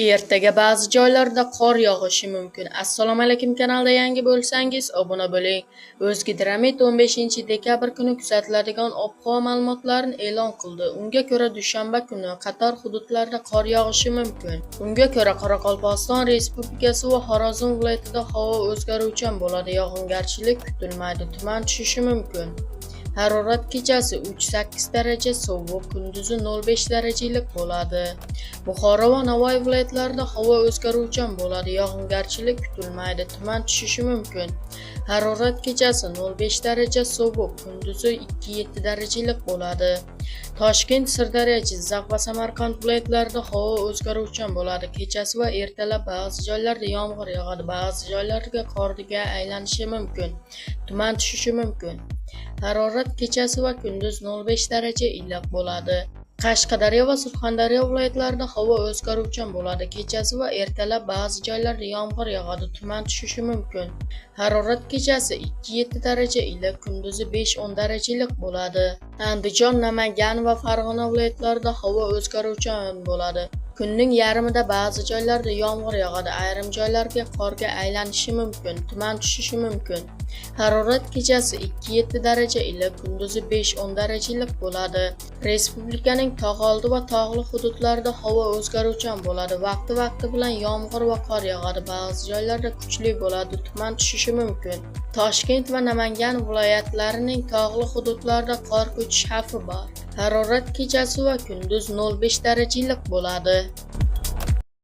Ertaga ba'zi joylarda qor yog'ishi mumkin. Assalomu alaykum, kanalda yangi bo'lsangiz, obuna bo'ling. O'zgidromet 15-dekabr kuni kuzatiladigan ob-havo ma'lumotlarini e'lon qildi. Unga ko'ra, dushanba kuni qator hududlarda qor yog'ishi mumkin. Unga ko'ra, Qoraqalpog'iston Respublikasi va Xorazm viloyatida havo o'zgaruvchan bo'ladi, yog'ingarchilik kutilmaydi, tuman tushishi mumkin. Harorat kechasi 3-8 daraja sovuq, kunduzi 0-5 daraja iliq bo'ladi. Buxoro va Navoiy viloyatlarida havo o'zgaruvchan bo'ladi, yog'ingarchilik kutilmaydi, tuman tushishi mumkin. Harorat kechasi 0-5 daraja sovuq, kunduzi 2-7 daraja iliq bo'ladi. Toshkent, Sirdaryo, Jizzax va Samarqand viloyatlarida havo o'zgaruvchan bo'ladi. Kechasi va ertalab ba'zi joylarda yomg'ir yog'adi, ba'zi joylarga qorga aylanishi mumkin. Tuman tushishi mumkin. Harorat kechasi va kunduz 0-5 daraja iliq bo'ladi. Qashqadaryo va Surxondaryo viloyatlarida havo o'zgaruvchan bo'ladi. Kechasi va ertalab ba'zi joylarda yomg'ir yog'adi, tuman tushishi mumkin. Harorat kechasi 2-7 daraja iliq, kunduzi 5-10 daraja iliq bo'ladi. Andijon, Namangan va Farg'ona viloyatlarida havo o'zgaruvchan bo'ladi. Kunning yarmida ba'zi joylarda yomg'ir yog'adi, ayrim joylarga qorga aylanishi mumkin, tuman tushishi mumkin. Harorat kechasi 2-7 daraja iliq, kunduzi 5-10 daraja iliq bo'ladi. Respublikaning tog'oldi va tog'li hududlarida havo o'zgaruvchan bo'ladi. Vaqti-vaqti bilan yomg'ir va qor yog'adi, ba'zi joylarda kuchli bo'ladi, tuman tushishi mumkin. Toshkent va Namangan viloyatlarining tog'li hududlarida qor ko'chish xavfi bor. Harorat kechasi va kunduz 0-5 daraja iliq bo'ladi.